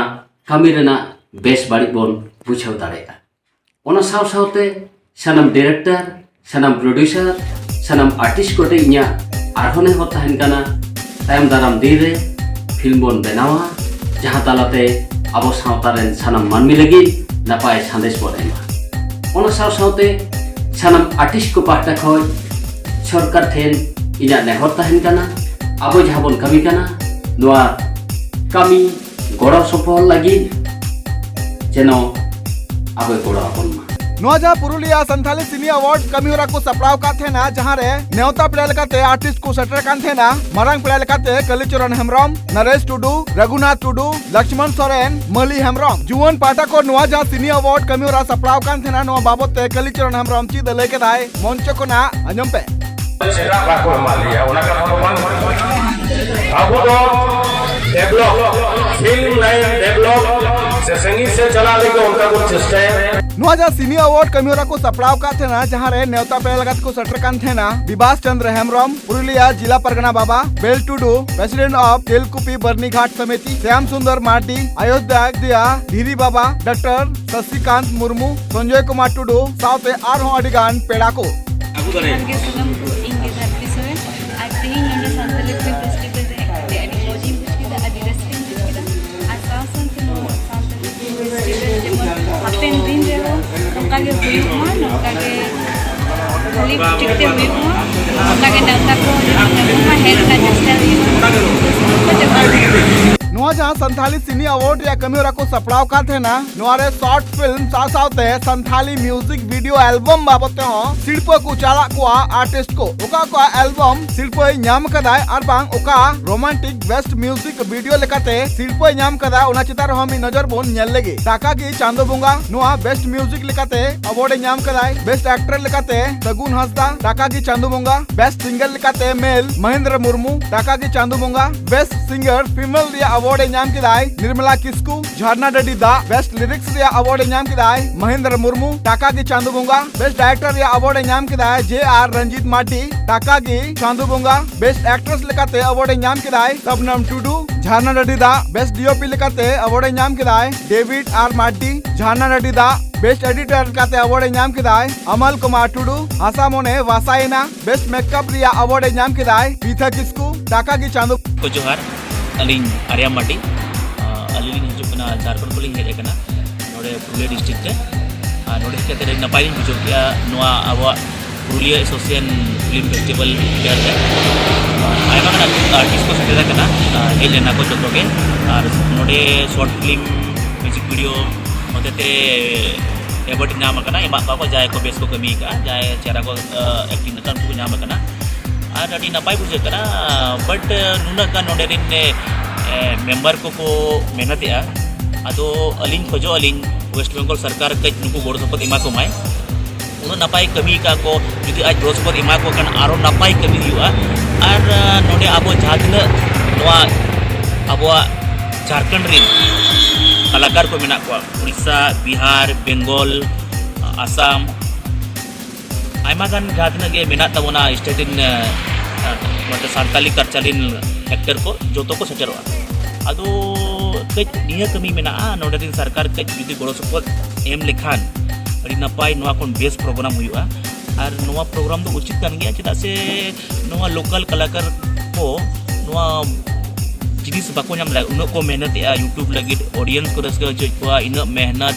ᱠᱟᱹᱢᱤ ᱨᱮᱱᱟᱜ ᱵᱮᱥ ᱵᱟᱹᱲᱤᱡ ᱵᱚᱱ ᱵᱩᱡᱷᱟᱹᱣ ᱫᱟᱲᱮᱭᱟᱜᱼᱟ᱾ ᱚᱱᱟ ᱥᱟᱶ ᱥᱟᱶᱛᱮ ᱥᱟᱱᱟᱢ ᱰᱤᱨᱮᱠᱴᱚᱨ, ᱥᱟᱱᱟᱢ ᱯᱨᱚᱰᱭᱩᱥᱟᱨ, ᱥᱟᱱᱟᱢ ᱟᱨᱴᱤᱥᱴ ᱠᱚᱴᱷᱮᱱ ᱤᱧᱟᱹᱜ ᱟᱨᱦᱚᱸ ᱱᱮᱦᱚᱨ ᱛᱟᱦᱮᱱ ᱠᱟᱱᱟ, ᱛᱟᱭᱚᱢ ᱫᱟᱨᱟᱢ ᱫᱤᱱ ᱨᱮ ᱯᱷᱤᱞᱢ ᱵᱚᱱ ᱵᱮᱱᱟᱣᱟ, ᱡᱟᱦᱟᱸ ᱛᱟᱞᱟᱛᱮ ᱟᱵᱚ ᱥᱟᱶᱛᱟ ᱨᱮᱱ ᱥᱟᱱᱟᱢ ᱢᱟᱹᱱᱢᱤ ᱞᱟᱹᱜᱤᱫ ᱱᱟᱯᱟᱭ ᱥᱟᱸᱫᱮᱥ ᱵᱚᱱ ᱮᱢᱟ᱾ ᱚᱱᱟ ᱥᱟᱶ ᱥᱟᱶᱛᱮ ᱥᱟᱱᱟᱢ ᱟᱨᱴᱤᱥᱴ ᱠᱚ ᱯᱟᱦᱴᱟ ᱠᱷᱚᱱ ᱥᱚᱨᱠᱟᱨ ᱴᱷᱮᱱ ᱤᱧᱟᱹᱜ ᱱᱮᱦᱚᱨ ᱛᱟᱦᱮᱱ ᱠᱟᱱᱟ, ᱟᱵᱚ ᱡᱟᱦᱟᱸ ᱵᱚᱱ ᱠᱟᱹᱢᱤ ᱠᱟᱱᱟ, ᱱᱚᱣᱟ ᱠᱟᱹᱢᱤ ᱜᱚᱲᱚ ᱥᱚᱯᱚᱦᱚᱫ ᱞᱟᱹᱜᱤᱫ ᱡᱮᱱᱚ ᱟᱵᱚᱭ ᱜᱚᱲᱚ ᱟᱵᱚᱱ ᱢᱟ᱾ ᱱᱚᱣᱟ ᱡᱟᱦᱟᱸ ᱯᱩᱨᱩᱞᱤᱭᱟ ᱥᱟᱱᱛᱷᱟᱞᱤ ᱥᱤᱱᱤ ᱟᱣᱟᱨᱰ ᱠᱟᱹᱢᱤ ᱦᱚᱨᱟ ᱠᱚ ᱥᱟᱯᱲᱟᱣ ᱟᱠᱟᱫ ᱛᱟᱦᱮᱱᱟ, ᱡᱟᱦᱟᱸ ᱨᱮ ᱱᱮᱣᱛᱟ ᱯᱮᱲᱟ ᱞᱮᱠᱟᱛᱮ ᱟᱨᱴᱤᱥᱴ ᱠᱚ ᱥᱮᱴᱮᱨ ᱠᱟᱱ ᱛᱟᱦᱮᱱᱟ᱾ ᱢᱟᱨᱟᱝ ᱯᱮᱲᱟ ᱞᱮᱠᱟᱛᱮ ᱠᱟᱞᱤᱪᱚᱨᱚᱱ ᱦᱮᱢᱵᱨᱚᱢ, ᱱᱚᱨᱮᱥ ᱴᱩᱰᱩ, ᱨᱟᱹᱜᱷᱩᱱᱟᱛᱷ ᱴᱩᱰᱩ, ᱞᱚᱠᱥᱢᱚᱱ ᱥᱚᱨᱮᱱ, ᱢᱟᱹᱞᱤ ᱦᱮᱢᱵᱨᱚᱢ᱾ ᱡᱩᱣᱟᱹᱱ ᱯᱟᱦᱴᱟ ᱠᱚ ᱱᱚᱣᱟ ᱡᱟᱦᱟᱸ ᱥᱤᱱᱤ ᱟᱣᱟᱨᱰ ᱠᱟᱹᱢᱤ ᱦᱚᱨᱟ ᱥᱟᱯᱲᱟᱣ ᱠᱟᱱ ᱛᱟᱦᱮᱱᱟ, ᱱᱚᱣᱟ ᱵᱟᱵᱚᱛ ᱛᱮ ᱠᱟᱞᱤᱪᱚᱨᱚᱱ ᱦᱮᱢᱵᱨᱚᱢ ᱪᱮᱫ ᱮ ᱞᱟᱹᱭ ᱠᱮᱫᱟᱭ, ᱢᱚᱧᱪᱚ ᱠᱷᱚᱱᱟᱜ ᱟᱸᱡᱚᱢ ᱯᱮ᱾ ᱪᱮᱫᱟᱜ ᱵᱟᱠᱚ ᱮᱢᱟ ᱞᱮᱭᱟ? ᱚᱱᱟ ᱠᱟᱛᱷᱟ ᱫᱚ ᱵᱟᱝ᱾ ᱟᱵᱚ ᱫᱚ ᱰᱮᱵᱷᱞᱚᱯ, ᱯᱷᱤᱞᱢ ᱞᱟᱭᱤᱱ ᱰᱮᱵᱷᱞᱚᱯ ᱥᱮ ᱥᱟᱺᱜᱤᱧ ᱥᱮᱫ ᱪᱟᱞᱟᱜ ᱞᱟᱹᱜᱤᱫ ᱚᱱᱠᱟ ᱵᱚᱱ ᱪᱮᱥᱴᱟᱭᱟ᱾ ᱱᱚᱣᱟ ᱡᱟᱦᱟᱸ ᱥᱤᱱᱤ ᱟᱣᱟᱨᱰ ᱠᱟᱹᱢᱤ ᱦᱚᱨᱟ ᱠᱚ ᱥᱟᱯᱲᱟᱣ ᱟᱠᱟᱫ ᱛᱟᱦᱮᱱᱟ, ᱡᱟᱦᱟᱸ ᱨᱮ ᱱᱮᱣᱛᱟ ᱯᱮᱲᱟ ᱞᱮᱠᱟᱛᱮ ᱠᱚ ᱥᱮᱴᱮᱨ ᱠᱟᱱ ᱛᱟᱦᱮᱱᱟ ᱵᱤᱵᱟᱥ ᱪᱚᱸᱫᱽᱨᱚ ᱦᱮᱢᱵᱨᱚᱢ, ᱯᱩᱨᱩᱞᱤᱭᱟ ᱡᱤᱞᱟ ᱯᱟᱨᱜᱟᱱᱟ ᱵᱟᱵᱟ, ᱵᱮᱞ ᱴᱩᱰᱩ, ᱯᱨᱮᱥᱤᱰᱮᱱᱴ ᱚᱯᱷ ᱛᱮᱞᱠᱩᱯᱤ ᱵᱟᱨᱱᱤᱜᱷᱟᱴ ᱥᱚᱢᱤᱛᱤ, ᱥᱭᱟᱢ ᱥᱩᱱᱫᱚᱨ ᱢᱟᱨᱰᱤ, ᱟᱭᱳᱫᱷᱭᱟ ᱫᱤᱭᱟ, ᱫᱷᱤᱨᱤ ᱵᱟᱵᱟ, ᱰᱚᱠᱴᱚᱨ ᱥᱚᱥᱤᱠᱟᱱᱛ ᱢᱩᱨᱢᱩ, ᱥᱚᱧᱡᱚᱭ ᱠᱩᱢᱟᱨ ᱴᱩᱰᱩ ᱥᱟᱶᱛᱮ ᱟᱨᱦᱚᱸ ᱟᱹᱰᱤ ᱜᱟᱱ ᱯᱮᱲᱟ ᱠᱚ᱾ ᱡᱚᱦᱟᱨ ᱜᱮ ᱥᱟᱱᱟᱢ ᱠᱚ, ᱤᱧ ᱜᱮ ᱫᱷᱟᱹᱨᱛᱤ ᱥᱚᱨᱮᱱ᱾ ᱟᱨ ᱛᱮᱦᱮᱧ ᱱᱚᱰᱮ ᱥᱟᱱᱛᱟᱞᱤ ᱯᱷᱤᱞᱢ ᱯᱷᱮᱥᱴᱤᱵᱷᱮᱞ ᱨᱮ ᱦᱮᱡ ᱠᱟᱛᱮ ᱟᱹᱰᱤ ᱢᱚᱡᱽ ᱤᱧ ᱵᱩᱡᱽ ᱠᱮᱫᱟ, ᱟᱹᱰᱤ ᱨᱟᱹᱥᱠᱟᱹᱧ ᱵᱩᱡᱽ ᱠᱮᱫᱟ᱾ ᱟᱨ ᱥᱟᱶ ᱥᱟᱶᱛᱮ ᱱᱚᱣᱟ ᱥᱟᱱᱛᱟᱞᱤ ᱯᱷᱤᱞᱢ ᱯᱷᱮᱥᱴᱤᱵᱷᱮᱞ ᱡᱮᱢᱚᱱ ᱦᱟᱯᱮᱱ ᱫᱤᱱ ᱨᱮᱦᱚᱸ ᱱᱚᱝᱠᱟ ᱜᱮ ᱦᱩᱭᱩᱜ ᱢᱟ, ᱱᱚᱝᱠᱟ ᱜᱮ ᱠᱷᱟᱹᱞᱤ ᱴᱷᱤᱠ ᱛᱮ ᱦᱩᱭᱩᱜ ᱢᱟ, ᱱᱚᱝᱠᱟ ᱜᱮ ᱱᱮᱣᱛᱟ ᱠᱚ ᱡᱮᱢᱚᱱ ᱧᱟᱢᱚᱜ ᱢᱟ, ᱦᱮᱡ ᱨᱮᱱᱟᱜ ᱪᱮᱥᱴᱟ ᱦᱩᱭᱩᱜᱼᱟ᱾ ᱱᱚᱣᱟ ᱡᱟᱦᱟᱸ ᱥᱟᱱᱛᱷᱟᱞᱤ ᱥᱤᱱᱤ ᱟᱣᱟᱨᱰ ᱨᱮᱭᱟᱜ ᱠᱟᱹᱢᱤ ᱦᱚᱨᱟ ᱠᱚ ᱥᱟᱯᱲᱟᱣ ᱟᱠᱟᱫ ᱛᱟᱦᱮᱱᱟ, ᱱᱚᱣᱟ ᱨᱮ ᱥᱚᱨᱴ ᱯᱷᱤᱞᱢ ᱥᱟᱶ ᱥᱟᱶᱛᱮ ᱥᱟᱱᱛᱷᱟᱞᱤ ᱢᱤᱣᱡᱤᱠ ᱵᱷᱤᱰᱤᱭᱳ ᱮᱞᱵᱚᱢ ᱵᱟᱵᱚᱫ ᱛᱮᱦᱚᱸ ᱥᱤᱨᱯᱟᱹ ᱠᱚ ᱪᱟᱞᱟᱜ ᱠᱚᱣᱟ ᱟᱨᱴᱤᱥᱴ ᱠᱚ᱾ ᱚᱠᱟ ᱚᱠᱟ ᱮᱞᱵᱚᱢ ᱥᱤᱨᱯᱟᱹᱭ ᱧᱟᱢ ᱠᱟᱫᱟᱭ ᱟᱨ ᱵᱟᱝ ᱚᱠᱟ ᱨᱳᱢᱟᱱᱴᱤᱠ ᱵᱮᱥᱴ ᱢᱤᱣᱡᱤᱠ ᱵᱷᱤᱰᱤᱭᱳ ᱞᱮᱠᱟᱛᱮ ᱥᱤᱨᱯᱟᱹᱭ ᱧᱟᱢ ᱠᱟᱫᱟ, ᱚᱱᱟ ᱪᱮᱛᱟᱱ ᱨᱮᱦᱚᱸ ᱢᱤᱫ ᱱᱚᱡᱚᱨ ᱵᱚᱱ ᱧᱮᱞ ᱞᱮᱜᱮ᱾ ᱴᱟᱠᱟ ᱜᱮ ᱪᱟᱸᱫᱳ ᱵᱚᱸᱜᱟ ᱱᱚᱣᱟ ᱵᱮᱥᱴ ᱢᱤᱣᱡᱤᱠ ᱞᱮᱠᱟᱛᱮ ᱟᱣᱟᱨᱰ ᱮ ᱧᱟᱢ ᱠᱟᱫᱟᱭ᱾ ᱵᱮᱥᱴ ᱮᱠᱴᱚᱨ ᱞᱮᱠᱟᱛᱮ ᱥᱟᱹᱜᱩᱱ ᱦᱟᱸᱥᱫᱟ, ᱴᱟᱠᱟ ᱜᱮ ᱪᱟᱸᱫᱳ ᱵᱚᱸᱜᱟ᱾ ᱵᱮᱥᱴ ᱥᱤᱝᱜᱟᱨ ᱞᱮᱠᱟᱛᱮ ᱢᱮᱞ ᱢᱚᱦᱮᱱᱫᱨᱚ ᱢᱩᱨᱢᱩ, ᱴᱟᱠᱟ ᱜᱮ ᱪᱟᱸᱫᱳ ᱵᱚᱸᱜᱟ᱾ ᱵᱮᱥᱴ ᱥᱤᱝᱜᱟᱨ ᱯᱷᱤᱢᱮᱞ ᱨᱮᱭᱟᱜ ᱟᱣᱟᱨᱰ ᱮ ᱧᱟᱢ ᱧᱟᱢ ᱠᱮᱫᱟᱭ ᱱᱤᱨᱢᱚᱞᱟ ᱠᱤᱥᱠᱩ᱾ ᱡᱷᱟᱨᱱᱟ ᱰᱟᱹᱰᱤ ᱫᱟᱜ, best lyrics ᱨᱮᱭᱟᱜ award ᱮ ᱧᱟᱢ ᱠᱮᱫᱟᱭ ᱢᱚᱦᱮᱱᱫᱨᱚ ᱢᱩᱨᱢᱩ᱾ ᱴᱟᱠᱟ ᱜᱮ ᱪᱟᱸᱫᱳ ᱵᱚᱸᱜᱟ, best director ᱨᱮᱭᱟᱜ award ᱮ ᱧᱟᱢ ᱠᱮᱫᱟᱭ ᱡᱮ ᱟᱨ ᱨᱚᱧᱡᱤᱛ ᱢᱟᱨᱰᱤ᱾ ᱴᱟᱠᱟ ᱜᱮ ᱪᱟᱸᱫᱳ ᱵᱚᱸᱜᱟ, best actress ᱞᱮᱠᱟᱛᱮ award ᱮ ᱧᱟᱢ ᱠᱮᱫᱟᱭ ᱥᱚᱵᱱᱚᱢ ᱴᱩᱰᱩ᱾ ᱡᱷᱟᱨᱱᱟ ᱰᱟᱹᱰᱤ ᱫᱟᱜ, best D O P ᱞᱮᱠᱟᱛᱮ award ᱮ ᱧᱟᱢ ᱠᱮᱫᱟᱭ ᱰᱮᱵᱷᱤᱰ ᱟᱨ ᱢᱟᱨᱰᱤ᱾ ᱡᱷᱟᱨᱱᱟ ᱰᱟᱹᱰᱤ ᱫᱟᱜ, best editor ᱞᱮᱠᱟᱛᱮ award ᱮ ᱧᱟᱢ ᱠᱮᱫᱟᱭ ᱟᱢᱟᱞ ᱠᱩᱢᱟᱨ ᱴᱩᱰᱩ᱾ ᱦᱟᱥᱟ ᱢᱚᱱᱮ ᱵᱷᱟᱥᱟᱭᱮᱱᱟ, best makeup ᱨᱮᱭᱟᱜ award ᱮ ᱧᱟᱢ ᱠᱮᱫᱟᱭ ᱯᱤᱛᱷᱟ ᱠᱤᱥᱠᱩ᱾ ᱴᱟᱠᱟ ᱜᱮ ᱪᱟᱸᱫᱳ ᱠᱚ ᱡᱚᱦᱟᱨ, ᱟᱹᱞᱤᱧ ᱟᱨᱭᱟ ᱢᱟᱨᱰᱤ᱾ ᱟᱹᱞᱤᱧ ᱞᱤᱧ ᱦᱤᱡᱩᱜ ᱠᱟᱱᱟ, ᱡᱷᱟᱲᱠᱷᱚᱸᱰ ᱠᱷᱚᱱ ᱞᱤᱧ ᱦᱮᱡ ᱟᱠᱟᱱᱟ ᱱᱚᱰᱮ ᱯᱩᱨᱩᱞᱤᱭᱟᱹ district ᱨᱮ᱾ ᱟᱨ ᱱᱚᱰᱮ ᱦᱮᱡ ᱠᱟᱛᱮ ᱟᱹᱰᱤ ᱱᱟᱯᱟᱭ ᱞᱤᱧ ᱵᱩᱡᱷᱟᱹᱣ ᱠᱮᱜᱼᱟ ᱱᱚᱣᱟ ᱟᱵᱚᱣᱟᱜ Purulia Association Film Festival fair ᱨᱮ᱾ ᱟᱭᱢᱟ ᱜᱟᱱ artist ᱠᱚ ᱥᱮᱴᱮᱨ ᱟᱠᱟᱱᱟ, ᱦᱮᱡ ᱞᱮᱱᱟ ᱠᱚ ᱡᱚᱛᱚ ᱜᱮ᱾ ᱟᱨ ᱱᱚᱰᱮ short film, music video ᱦᱚᱛᱮᱛᱮ award ᱧᱟᱢ ᱟᱠᱟᱱᱟ, ᱮᱢᱟᱜ ᱠᱚᱣᱟ ᱠᱚ ᱡᱟᱦᱟᱸᱭ ᱠᱚ ᱵᱮᱥ ᱠᱚ ᱠᱟᱹᱢᱤ ᱟᱠᱟᱫᱼᱟ, ᱡᱟᱦᱟᱸᱭ ᱪᱮᱦᱨᱟ ᱠᱚ acting ᱟᱠᱟᱫ, ᱩᱱᱠᱩ ᱠᱚ ᱧᱟᱢ ᱟᱠᱟᱱᱟ᱾ ᱟᱨ ᱟᱹᱰᱤ ᱱᱟᱯᱟᱭ ᱵᱩᱡᱷᱟᱹᱜ ᱠᱟᱱᱟ᱾ But ᱱᱩᱱᱟᱹᱜ ᱜᱟᱱ ᱱᱚᱰᱮ ᱨᱮᱱ member ᱠᱚᱠᱚ ᱢᱮᱦᱱᱚᱛᱮᱜᱼᱟ᱾ ᱟᱫᱚ ᱟᱹᱞᱤᱧ ᱠᱷᱚᱡᱚᱜ ᱟᱹᱞᱤᱧ West Bengal ᱥᱚᱨᱠᱟᱨ ᱠᱟᱹᱡ ᱱᱩᱠᱩ ᱜᱚᱲᱚ ᱥᱚᱯᱚᱦᱚᱫ ᱮᱢᱟ ᱠᱚᱢᱟᱭ᱾ ᱩᱱᱟᱹᱜ ᱱᱟᱯᱟᱭ ᱠᱟᱹᱢᱤ ᱟᱠᱟᱫ ᱠᱚ, ᱡᱩᱫᱤ ᱟᱡ ᱜᱚᱲᱚ ᱥᱚᱯᱚᱦᱚᱫ ᱮᱢᱟ ᱠᱚ ᱠᱷᱟᱱ ᱟᱨᱚ ᱱᱟᱯᱟᱭ ᱠᱟᱹᱢᱤ ᱦᱩᱭᱩᱜᱼᱟ᱾ ᱟᱨ ᱱᱚᱰᱮ ᱟᱵᱚ ᱡᱟᱦᱟᱸ ᱛᱤᱱᱟᱹᱜ ᱱᱚᱣᱟ ᱟᱵᱚᱣᱟᱜ ᱡᱷᱟᱲᱠᱷᱚᱸᱰ ᱨᱮᱱ ᱠᱟᱞᱟᱠᱟᱨ ᱠᱚ ᱢᱮᱱᱟᱜ ᱠᱚᱣᱟ, ᱩᱲᱤᱥᱥᱟ, ᱵᱤᱦᱟᱨ, ᱵᱮᱝᱜᱚᱞ, ᱟᱥᱟᱢ, ᱟᱭᱢᱟ ᱜᱟᱱ ᱡᱟᱦᱟᱸ ᱛᱤᱱᱟᱹᱜ ᱜᱮ ᱢᱮᱱᱟᱜ ᱛᱟᱵᱚᱱᱟ state ᱨᱮᱱ, ᱟᱸ, ᱟᱸ, ᱱᱚᱛᱮ ᱥᱟᱱᱛᱟᱞᱤ culture ᱨᱮᱱ actor ᱠᱚ ᱡᱚᱛᱚ ᱠᱚ ᱥᱮᱴᱮᱨᱚᱜᱼᱟ᱾ ᱟᱫᱚ ᱠᱟᱹᱡ ᱱᱤᱭᱟᱹ ᱠᱟᱹᱢᱤ ᱢᱮᱱᱟᱜᱼᱟ, ᱱᱚᱰᱮ ᱨᱮᱱ ᱥᱚᱨᱠᱟᱨ ᱠᱟᱹᱡ ᱡᱩᱫᱤ ᱜᱚᱲᱚ ᱥᱚᱯᱚᱦᱚᱫ ᱮᱢ ᱞᱮᱠᱷᱟᱱ ᱟᱹᱰᱤ ᱱᱟᱯᱟᱭ, ᱱᱚᱣᱟ ᱠᱷᱚᱱ ᱵᱮᱥ program ᱦᱩᱭᱩᱜᱼᱟ᱾ ᱟᱨ ᱱᱚᱣᱟ program ᱫᱚ ᱩᱪᱤᱛ ᱠᱟᱱ ᱜᱮᱭᱟ, ᱪᱮᱫᱟᱜ ᱥᱮ ᱱᱚᱣᱟ local ᱠᱟᱞᱟᱠᱟᱨ ᱠᱚ ᱱᱚᱣᱟ ᱡᱤᱱᱤᱥ ᱵᱟᱠᱚ ᱧᱟᱢ ᱫᱟᱲᱮᱭᱟᱜᱼᱟ᱾ ᱩᱱᱟᱹᱜ ᱠᱚ ᱢᱮᱦᱱᱚᱛᱮᱜᱼᱟ YouTube ᱞᱟᱹᱜᱤᱫ, audience ᱠᱚ ᱨᱟᱹᱥᱠᱟᱹ ᱦᱚᱪᱚᱭᱮᱫ ᱠᱚᱣᱟ, ᱤᱱᱟᱹᱜ ᱢᱮᱦᱱᱚᱛ,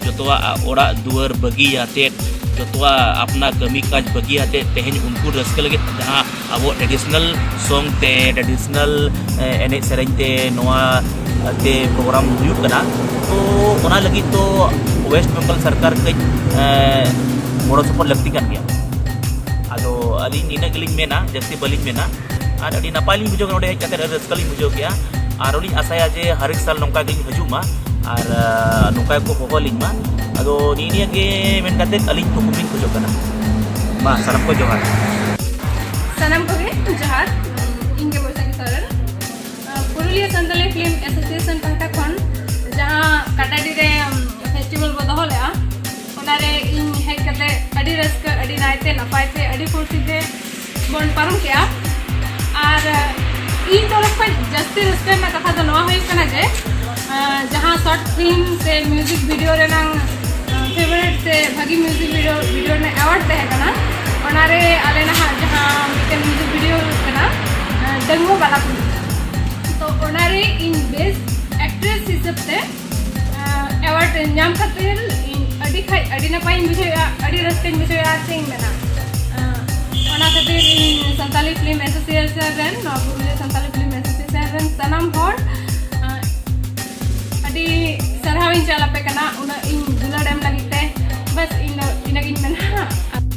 ᱡᱚᱛᱚᱣᱟᱜ ᱚᱲᱟᱜ ᱫᱩᱣᱟᱹᱨ ᱵᱟᱹᱜᱤ ᱟᱛᱮᱫ, ᱡᱚᱛᱚᱣᱟᱜ ᱟᱯᱱᱟ ᱠᱟᱹᱢᱤ ᱠᱟᱡᱽ ᱵᱟᱹᱜᱤ ᱟᱛᱮᱫ ᱛᱮᱦᱮᱧ ᱩᱱᱠᱩ ᱨᱟᱹᱥᱠᱟᱹ ᱞᱟᱹᱜᱤᱫ ᱡᱟᱦᱟᱸ ᱟᱵᱚ traditional song ᱛᱮ, traditional, ᱮ, ᱮᱱᱮᱡ ᱥᱮᱨᱮᱧ ᱛᱮ ᱱᱚᱣᱟ ᱛᱮ program ᱦᱩᱭᱩᱜ ᱠᱟᱱᱟ᱾ ᱛᱚ ᱚᱱᱟ ᱞᱟᱹᱜᱤᱫ ᱫᱚ West Bengal ᱥᱚᱨᱠᱟᱨ ᱠᱟᱹᱡ, ᱮ, ᱜᱚᱲᱚ ᱥᱚᱯᱚᱦᱚᱫ ᱞᱟᱹᱠᱛᱤ ᱠᱟᱱ ᱜᱮᱭᱟ᱾ ᱟᱫᱚ ᱟᱹᱞᱤᱧ ᱱᱤᱱᱟᱹᱜ ᱜᱮᱞᱤᱧ ᱢᱮᱱᱟ, ᱡᱟᱹᱥᱛᱤ ᱵᱟᱹᱞᱤᱧ ᱢᱮᱱᱟ᱾ ᱟᱨ ᱟᱹᱰᱤ ᱱᱟᱯᱟᱭ ᱞᱤᱧ ᱵᱩᱡᱷᱟᱹᱣ ᱠᱮᱫᱟ, ᱱᱚᱰᱮ ᱦᱮᱡ ᱠᱟᱛᱮ ᱟᱹᱰᱤ ᱨᱟᱹᱥᱠᱟᱹ ᱞᱤᱧ ᱵᱩᱡᱷᱟᱹᱣ ᱠᱮᱫᱟ᱾ ᱟᱨ ᱦᱚᱸᱞᱤᱧ ᱟᱥᱟᱭᱟ ᱡᱮ ᱦᱟᱨ ᱮᱠ ᱥᱟᱞ ᱱᱚᱝᱠᱟ ᱜᱮᱞᱤᱧ ᱦᱤᱡᱩᱜ ᱢᱟ ᱟᱨ, ᱟ, ᱱᱚᱝᱠᱟ ᱜᱮᱠᱚ ᱦᱚᱦᱚ ᱞᱤᱧ ᱢᱟ᱾ ᱟᱫᱚ ᱱᱤᱭᱟᱹ ᱱᱤᱭᱟᱹ ᱜᱮ ᱢᱮᱱ ᱠᱟᱛᱮ ᱟᱹᱞᱤᱧ ᱛᱷᱩᱠᱩᱢ ᱞᱤᱧ ᱠᱷᱚᱡᱚᱜ ᱠᱟᱱᱟ᱾ ᱢᱟ ᱥᱟᱱᱟᱢ ᱠᱚ ᱡᱚᱦᱟᱨ᱾ ᱥᱟᱱᱟᱢ ᱠᱚᱜᱮ ᱡᱚᱦᱟᱨ᱾ ᱤᱧ ᱜᱮ ᱵᱳᱭᱥᱟᱠᱷᱤ ᱥᱚᱨᱮᱱ᱾ ᱟ, ᱯᱩᱨᱩᱞᱤᱭᱟᱹ ᱯᱩᱨᱩᱞᱤᱭᱟᱹ ᱥᱟᱱᱛᱟᱞᱤ ᱯᱷᱤᱞᱢ ᱮᱥᱳᱥᱤᱭᱮᱥᱚᱱ ᱯᱟᱦᱴᱟ ᱠᱷᱚᱱ ᱡᱟᱦᱟᱸ ᱠᱟᱴᱟᱰᱤ ᱨᱮ ᱯᱷᱮᱥᱴᱤᱵᱷᱟᱞ ᱵᱚ ᱫᱚᱦᱚ ᱞᱮᱫᱼᱟ, ᱚᱱᱟᱨᱮ ᱤᱧ ᱦᱮᱡ ᱠᱟᱛᱮ ᱟᱹᱰᱤ ᱨᱟᱹᱥᱠᱟᱹ, ᱟᱹᱰᱤ ᱱᱟᱭᱛᱮ ᱱᱟᱯᱟᱭ ᱛᱮ, ᱟᱹᱰᱤ ᱯᱷᱩᱨᱛᱤ ᱛᱮ ᱵᱚᱱ ᱯᱟᱨᱚᱢ ᱠᱮᱜᱼᱟ᱾ ᱟᱨ ᱤᱧ ᱛᱚᱨᱚᱯ ᱠᱷᱚᱱ ᱡᱟᱹᱥᱛᱤ ᱨᱟᱹᱥᱠᱟᱹ ᱨᱮᱱᱟᱜ ᱠᱟᱛᱷᱟ ᱫᱚ ᱱᱚᱣᱟ ᱦᱩᱭᱩᱜ ᱠᱟᱱᱟ ᱡᱮ, ᱟᱸ, ᱡᱟᱦᱟᱸ ᱥᱚᱨᱴ ᱯᱷᱤᱞᱢ ᱥᱮ ᱢᱤᱣᱡᱤᱠ ᱵᱷᱤᱰᱤᱭᱳ ᱨᱮᱱᱟᱝ, ᱟᱸ, ᱯᱷᱮᱵᱟᱨᱮᱴ ᱥᱮ ᱵᱷᱟᱹᱜᱤ ᱢᱤᱣᱡᱤᱠ ᱵᱷᱤᱰᱤᱭᱳ, ᱵᱷᱤᱰᱤᱭᱳ ᱨᱮᱱᱟᱜ ᱮᱣᱟᱨᱰ ᱛᱟᱦᱮᱸ ᱠᱟᱱᱟ, ᱚᱱᱟᱨᱮ ᱟᱞᱮ ᱱᱟᱦᱟᱜ ᱡᱟᱦᱟᱸ ᱢᱤᱫᱴᱮᱱ ᱢᱤᱣᱡᱤᱠ ᱵᱷᱤᱰᱤᱭᱳ ᱦᱩᱭᱩᱜ ᱠᱟᱱᱟ, ᱟᱸ, ᱰᱟᱺᱜᱩᱣᱟᱹ ᱵᱟᱞᱟ ᱠᱩᱲᱤ᱾ ᱛᱚ ᱚᱱᱟᱨᱮ ᱤᱧ ᱵᱮᱥᱴ ᱮᱠᱴᱨᱮᱥ ᱦᱤᱥᱟᱹᱵ ᱛᱮ ᱮᱣᱟᱨᱰ ᱧᱟᱢ ᱠᱷᱟᱹᱛᱤᱨ ᱤᱧ ᱟᱹᱰᱤ ᱠᱷᱟᱡ ᱟᱹᱰᱤ ᱱᱟᱯᱟᱭᱤᱧ ᱵᱩᱡᱷᱟᱹᱣᱮᱫᱼᱟ, ᱟᱹᱰᱤ ᱨᱟᱹᱥᱠᱟᱹᱧ ᱵᱩᱡᱷᱟᱹᱣᱮᱫᱼᱟ᱾ ᱪᱮᱫ ᱤᱧ ᱢᱮᱱᱟ, ᱚᱱᱟ ᱠᱷᱟᱹᱛᱤᱨ ᱤᱧ ᱥᱟᱱᱛᱟᱞᱤ ᱯᱷᱤᱞᱢ ᱮᱥᱳᱥᱤᱭᱮᱥᱚᱱ ᱨᱮᱱ, ᱱᱚᱣᱟ ᱯᱩᱨᱩᱞᱤᱭᱟᱹ ᱥᱟᱱᱛᱟᱞᱤ ᱯᱷᱤᱞᱢ ᱮᱥᱳᱥᱤᱭᱮᱥᱚᱱ ᱨᱮᱱ ᱥᱟᱱᱟᱢ ᱦᱚᱲ ᱟᱹᱰᱤ ᱥᱟᱨᱦᱟᱣ ᱤᱧ ᱪᱟᱞ ᱟᱯᱮ ᱠᱟᱱᱟ᱾ ᱩᱱᱟᱹᱜ ᱤᱧ ᱫᱩᱞᱟᱹᱲ ᱮᱢ ᱞᱟᱹᱜᱤᱫ ᱛᱮ ᱵᱟᱥ ᱤᱧ ᱫᱚ ᱤᱱᱟᱹᱜᱤᱧ ᱢᱮᱱᱟ᱾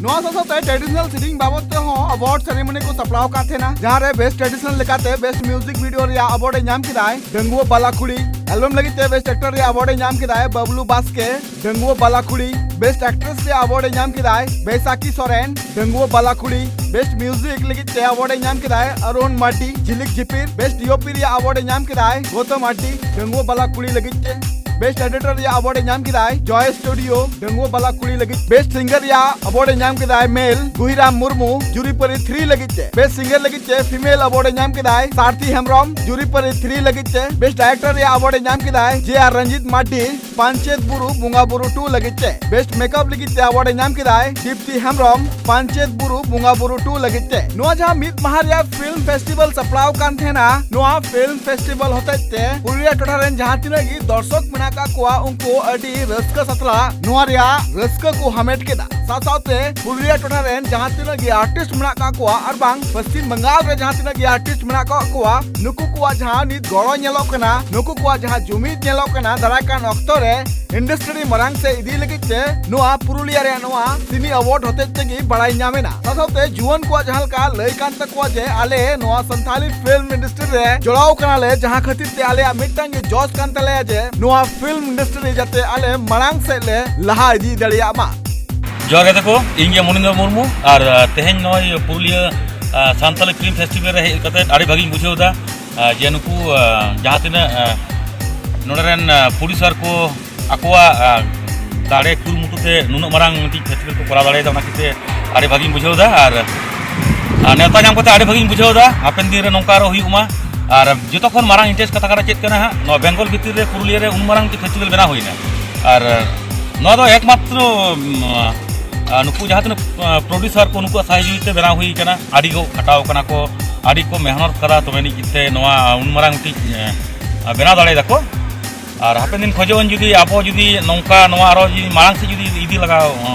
ᱱᱚᱣᱟ ᱥᱟᱶ ᱥᱟᱶᱛᱮ ᱴᱨᱮᱰᱤᱥᱚᱱᱟᱞ ᱥᱮᱨᱮᱧ ᱵᱟᱵᱚᱫ ᱛᱮᱦᱚᱸ ᱟᱣᱟᱨᱰ ᱥᱮᱨᱮᱢᱚᱱᱤ ᱠᱚ ᱥᱟᱯᱲᱟᱣ ᱟᱠᱟᱫ ᱛᱟᱦᱮᱱᱟ, ᱡᱟᱦᱟᱸ ᱨᱮ ᱵᱮᱥᱴ ᱴᱨᱮᱰᱤᱥᱚᱱᱟᱞ ᱞᱮᱠᱟᱛᱮ ᱵᱮᱥᱴ ᱢᱤᱣᱡᱤᱠ ᱵᱷᱤᱰᱤᱭᱳ ᱨᱮᱭᱟᱜ ᱟᱣᱟᱨᱰ ᱮ ᱧᱟᱢ ᱠᱮᱫᱟᱭ ᱰᱟᱺᱜᱩᱣᱟᱹ ᱵᱟᱞᱟ ᱠᱩᱲᱤ᱾ ᱮᱞᱵᱚᱢ ᱞᱟᱹᱜᱤᱫ ᱛᱮ ᱵᱮᱥᱴ ᱮᱠᱴᱚᱨ ᱨᱮᱭᱟᱜ ᱟᱣᱟᱨᱰ ᱮ ᱧᱟᱢ ᱠᱮᱫᱟᱭ ᱵᱟᱵᱞᱩ ᱵᱟᱥᱠᱮ, ᱰᱟᱺᱜᱩᱣᱟᱹ ᱵᱟᱞᱟ ᱠᱩᱲᱤ᱾ ᱵᱮᱥᱴ ᱮᱠᱴᱨᱮᱥ ᱨᱮᱭᱟᱜ ᱟᱣᱟᱨᱰ ᱮ ᱧᱟᱢ ᱠᱮᱫᱟᱭ ᱵᱮᱥᱟᱠᱤ ᱥᱚᱨᱮᱱ, ᱰᱟᱺᱜᱩᱣᱟᱹ ᱵᱟᱞᱟ ᱠᱩᱲᱤ᱾ ᱵᱮᱥᱴ ᱢᱤᱣᱡᱤᱠ ᱞᱟᱹᱜᱤᱫ ᱛᱮ ᱟᱣᱟᱨᱰ ᱮ ᱧᱟᱢ ᱠᱮᱫᱟᱭ ᱟᱨᱩᱱ ᱢᱟᱨᱰᱤ, ᱡᱷᱤᱞᱤᱠ ᱡᱷᱤᱯᱤᱨ᱾ ᱵᱮᱥᱴ ᱰᱤᱳᱯᱤ ᱨᱮᱭᱟᱜ ᱟᱣᱟᱨᱰ ᱮ ᱧᱟᱢ ᱠᱮᱫᱟᱭ ᱜᱳᱛᱚᱢ ᱢᱟᱨᱰᱤ, ᱰᱟᱺᱜᱩᱣᱟᱹ ᱵᱟᱞᱟ ᱠᱩᱲᱤ ᱞᱟᱹᱜᱤᱫ ᱛᱮ᱾ ᱵᱮᱥᱴ ᱮᱰᱤᱴᱚᱨ ᱨᱮᱭᱟᱜ ᱟᱣᱟᱨᱰ ᱮ ᱧᱟᱢ ᱠᱮᱫᱟᱭ ᱡᱚᱭ ᱥᱴᱩᱰᱤᱭᱳ, ᱰᱟᱺᱜᱩᱣᱟᱹ ᱵᱟᱞᱟ ᱠᱩᱲᱤ ᱞᱟᱹᱜᱤᱫ᱾ ᱵᱮᱥᱴ ᱥᱤᱝᱜᱟᱨ ᱨᱮᱭᱟᱜ ᱟᱣᱟᱨᱰ ᱮ ᱧᱟᱢ ᱠᱮᱫᱟᱭ ᱢᱮᱞ, ᱜᱩᱦᱤᱨᱟᱢ ᱢᱩᱨᱢᱩ, ᱡᱩᱨᱤᱯᱟᱹᱨᱤ ᱛᱷᱨᱤ ᱞᱟᱹᱜᱤᱫ ᱛᱮ᱾ ᱵᱮᱥᱴ ᱥᱤᱝᱜᱟᱨ ᱞᱟᱹᱜᱤᱫ ᱛᱮ ᱯᱷᱤᱢᱮᱞ ᱟᱣᱟᱨᱰ ᱮ ᱧᱟᱢ ᱠᱮᱫᱟᱭ ᱥᱟᱨᱛᱷᱤ ᱦᱮᱢᱵᱨᱚᱢ, ᱡᱩᱨᱤᱯᱟᱹᱨᱤ ᱛᱷᱨᱤ ᱞᱟᱹᱜᱤᱫ ᱛᱮ᱾ ᱵᱮᱥᱴ ᱰᱟᱭᱨᱮᱠᱴᱚᱨ ᱨᱮᱭᱟᱜ ᱟᱣᱟᱨᱰ ᱮ ᱧᱟᱢ ᱠᱮᱫᱟᱭ ᱡᱮ ᱟᱨ ᱨᱚᱧᱡᱤᱛ ᱢᱟᱨᱰᱤ, ᱯᱟᱧᱪᱮᱛ ᱵᱩᱨᱩ ᱵᱚᱸᱜᱟ ᱵᱩᱨᱩ ᱴᱩ ᱞᱟᱹᱜᱤᱫ ᱛᱮ᱾ ᱵᱮᱥᱴ ᱢᱮᱠᱟᱯ ᱞᱟᱹᱜᱤᱫ ᱛᱮ ᱟᱣᱟᱨᱰ ᱮ ᱧᱟᱢ ᱠᱮᱫᱟᱭ ᱫᱤᱯᱛᱤ ᱦᱮᱢᱵᱨᱚᱢ, ᱯᱟᱧᱪᱮᱛ ᱵᱩᱨᱩ ᱵᱚᱸᱜᱟ ᱵᱩᱨᱩ ᱴᱩ ᱞᱟᱹᱜᱤᱫ ᱛᱮ᱾ ᱱᱚᱣᱟ ᱡᱟᱦᱟᱸ ᱢᱤᱫ ᱢᱟᱦᱟ ᱨᱮᱭᱟᱜ ᱯᱷᱤᱞᱢ ᱯᱷᱮᱥᱴᱤᱵᱷᱟᱞ ᱥᱟᱯᱲᱟᱣ ᱠᱟᱱ ᱛᱟᱦᱮᱱᱟ, ᱱᱚᱣᱟ ᱯᱷᱤᱞᱢ ᱯᱷᱮᱥᱴᱤᱵᱷᱟᱞ ᱦᱚᱛᱮᱡ ᱛᱮ ᱯᱩᱨᱩᱞᱤᱭᱟᱹ ᱴᱚᱴᱷᱟ ᱨᱮᱱ ᱡᱟᱦᱟᱸ ᱛᱤᱱᱟᱹᱜ ᱜᱮ ᱫᱚᱨᱥᱚᱠ ᱢᱮᱱᱟᱜ ᱟᱠᱟᱫ ᱠᱚᱣᱟ, ᱩᱱᱠᱩ ᱟᱹᱰᱤ ᱨᱟᱹᱥᱠᱟᱹ ᱥᱟᱛᱞᱟᱜ ᱱᱚᱣᱟ ᱨᱮᱭᱟᱜ ᱨᱟᱹᱥᱠᱟᱹ ᱠᱚ ᱦᱟᱢᱮᱴ ᱠᱮᱫᱟ᱾ ᱥᱟᱶ ᱥᱟᱶᱛᱮ ᱯᱩᱨᱩᱞᱤᱭᱟᱹ ᱴᱚᱴᱷᱟ ᱨᱮᱱ ᱡᱟᱦᱟᱸ ᱛᱤᱱᱟᱹᱜ ᱜᱮ ᱟᱨᱴᱤᱥᱴ ᱢᱮᱱᱟᱜ ᱟᱠᱟᱫ ᱠᱚᱣᱟ ᱟᱨ ᱵᱟᱝ ᱯᱚᱥᱪᱤᱢ ᱵᱟᱝᱜᱟᱞ ᱨᱮ ᱡᱟᱦᱟᱸ ᱛᱤᱱᱟᱹᱜ ᱜᱮ ᱟᱨᱴᱤᱥᱴ ᱢᱮᱱᱟᱜ ᱟᱠᱟᱫ ᱠᱚᱣᱟ, ᱱᱩᱠᱩ ᱠᱚᱣᱟᱜ ᱡᱟᱦᱟᱸ ᱱᱤᱛ ᱜᱚᱲᱚ ᱧᱮᱞᱚᱜ ᱠᱟᱱᱟ, ᱱᱩᱠᱩ ᱠᱚᱣᱟᱜ ᱡᱟᱦᱟᱸ ᱡᱩᱢᱤᱫ ᱧᱮᱞᱚᱜ ᱠᱟᱱᱟ, ᱫᱟᱨᱟᱭ ᱠᱟᱱ ᱚᱠᱛᱚ ᱨᱮ ᱤᱱᱰᱟᱥᱴᱨᱤ ᱢᱟᱨᱟᱝ ᱥᱮᱫ ᱤᱫᱤ ᱞᱟᱹᱜᱤᱫ ᱛᱮ ᱱᱚᱣᱟ ᱯᱩᱨᱩᱞᱤᱭᱟᱹ ᱨᱮᱭᱟᱜ ᱱᱚᱣᱟ ᱥᱤᱱᱤ ᱟᱣᱟᱨᱰ ᱦᱚᱛᱮᱡ ᱛᱮᱜᱮ ᱵᱟᱲᱟᱭ ᱧᱟᱢ ᱮᱱᱟ᱾ ᱥᱟᱶ ᱥᱟᱶᱛᱮ ᱡᱩᱣᱟᱹᱱ ᱠᱚᱣᱟᱜ ᱡᱟᱦᱟᱸ ᱞᱮᱠᱟ ᱞᱟᱹᱭ ᱠᱟᱱ ᱛᱟᱠᱚᱣᱟ ᱡᱮ ᱟᱞᱮ ᱱᱚᱣᱟ ᱥᱟᱱᱛᱟᱞᱤ ᱯᱷᱤᱞᱢ ᱤᱱᱰᱟᱥᱴᱨᱤ ᱨᱮ ᱡᱚᱲᱟᱣ ᱠᱟᱱᱟᱞᱮ, ᱡᱟᱦᱟᱸ ᱠᱷᱟᱹᱛᱤᱨ ᱛᱮ ᱟᱞᱮᱭᱟᱜ ᱢᱤᱫᱴᱟᱝ ᱜᱮ ᱡᱚᱥ ᱠᱟᱱ ᱛᱟᱞᱮᱭᱟ ᱡᱮ ᱱᱚᱣᱟ ᱯᱷᱤᱞᱢ ᱤᱱᱰᱟᱥᱴᱨᱤ ᱨᱮ ᱡᱟᱛᱮ ᱟᱞᱮ ᱢᱟᱲᱟᱝ ᱥᱮᱫ ᱞᱮ ᱞᱟᱦᱟ ᱤᱫᱤ ᱫᱟᱲᱮᱭᱟᱜ ᱢᱟ᱾ ᱡᱚᱦᱟᱨ ᱜᱟᱛᱮ ᱠᱚ, ᱤᱧ ᱜᱮ ᱢᱚᱱᱤᱱᱫᱨᱚ ᱢᱩᱨᱢᱩ᱾ ᱟᱨ, ᱟᱨ ᱛᱮᱦᱮᱧ ᱱᱚᱜᱼᱚᱭ ᱯᱩᱨᱩᱞᱤᱭᱟᱹ, ᱟᱨ, ᱥᱟᱱᱛᱟᱞᱤ ᱯᱷᱤᱞᱢ ᱯᱷᱮᱥᱴᱤᱵᱷᱟᱞ ᱨᱮ ᱦᱮᱡ ᱠᱟᱛᱮ ᱟᱹᱰᱤ ᱵᱷᱟᱹᱜᱤᱧ ᱵᱩᱡᱷᱟᱹᱣ ᱮᱫᱟ᱾ ᱟᱨ ᱡᱮ ᱱᱩᱠᱩ ᱟᱨ ᱡᱟᱦᱟᱸ ᱛᱤᱱᱟᱹᱜ ᱟᱨ ᱱᱚᱰᱮ ᱨᱮᱱ ᱟᱨ ᱯᱨᱚᱰᱭᱩᱥᱟᱨ ᱠᱚ ᱟᱠᱚᱣᱟᱜ ᱟᱨ ᱫᱟᱲᱮ ᱠᱩᱨᱩᱢᱩᱴᱩ ᱛᱮ ᱱᱩᱱᱟᱹᱜ ᱢᱟᱨᱟᱝ ᱢᱤᱫᱴᱤᱡ ᱯᱷᱮᱥᱴᱤᱵᱷᱮᱞ ᱠᱚ ᱠᱚᱨᱟᱣ ᱫᱟᱲᱮᱭᱟᱫᱟ, ᱚᱱᱟ ᱠᱷᱟᱹᱛᱤᱨ ᱛᱮ ᱟᱹᱰᱤ ᱵᱷᱟᱹᱜᱤᱧ ᱵᱩᱡᱷᱟᱹᱣ ᱮᱫᱟ᱾ ᱟᱨ ᱟᱨ ᱱᱮᱣᱛᱟ ᱧᱟᱢ ᱠᱟᱛᱮ ᱟᱹᱰᱤ ᱵᱷᱟᱹᱜᱤᱧ ᱵᱩᱡᱷᱟᱹᱣ ᱮᱫᱟ᱾ ᱦᱟᱯᱮᱱ ᱫᱤᱱ ᱨᱮ ᱱᱚᱝᱠᱟ ᱟᱨᱚ ᱦᱩᱭᱩᱜ ᱢᱟ᱾ ᱟᱨ ᱡᱚᱛᱚ ᱠᱷᱚᱱ ᱢᱟᱨᱟᱝ ᱤᱱᱴᱟᱨᱮᱥᱴ ᱠᱟᱛᱷᱟ ᱠᱟᱱᱟ ᱪᱮᱫ ᱠᱟᱱᱟ ᱦᱟᱸᱜ, ᱱᱚᱣᱟ ᱵᱮᱝᱜᱚᱞ ᱵᱷᱤᱛᱤᱨ ᱨᱮ ᱯᱩᱨᱩᱞᱤᱭᱟᱹ ᱨᱮ ᱩᱱ ᱢᱟᱨᱟᱝ ᱢᱤᱫᱴᱤᱡ ᱯᱷᱮᱥᱴᱤᱵᱷᱮᱞ ᱵᱮᱱᱟᱣ ᱦᱩᱭᱱᱟ᱾ ᱟᱨ ᱱᱚᱣᱟ ᱫᱚ ᱮᱠᱢᱟᱛᱨᱚ ᱩᱢ, ᱟᱨ ᱱᱩᱠᱩ ᱡᱟᱦᱟᱸ ᱛᱤᱱᱟᱹᱜ ᱯᱨᱚᱰᱭᱩᱥᱟᱨ ᱠᱚ, ᱱᱩᱠᱩᱣᱟᱜ ᱥᱟᱦᱟᱡᱩᱦᱤ ᱛᱮ ᱵᱮᱱᱟᱣ ᱦᱩᱭ ᱠᱟᱱᱟ᱾ ᱟᱹᱰᱤ ᱠᱚ ᱠᱷᱟᱴᱟᱣ ᱠᱟᱱᱟ ᱠᱚ, ᱟᱹᱰᱤ ᱠᱚ ᱢᱮᱦᱱᱚᱛ ᱠᱟᱫᱟ, ᱛᱚᱵᱮ ᱟᱹᱱᱤᱡ ᱛᱮ ᱱᱚᱣᱟ ᱩᱱ ᱢᱟᱨᱟᱝ ᱢᱤᱫᱴᱤᱡ ᱟᱨ ᱵᱮᱱᱟᱣ ᱫᱟᱲᱮᱭᱟᱫᱟ ᱠᱚ᱾ ᱟᱨ ᱦᱟᱯᱮᱱ ᱫᱤᱱ ᱠᱷᱚᱡᱚᱜ ᱟᱹᱧ ᱡᱩᱫᱤ ᱟᱵᱚ ᱡᱩᱫᱤ ᱱᱚᱝᱠᱟ ᱱᱚᱣᱟ ᱟᱨᱚ ᱡᱩᱫᱤ ᱢᱟᱲᱟᱝ ᱥᱮᱫ ᱡᱩᱫᱤ ᱤᱫᱤ ᱞᱟᱜᱟᱣ,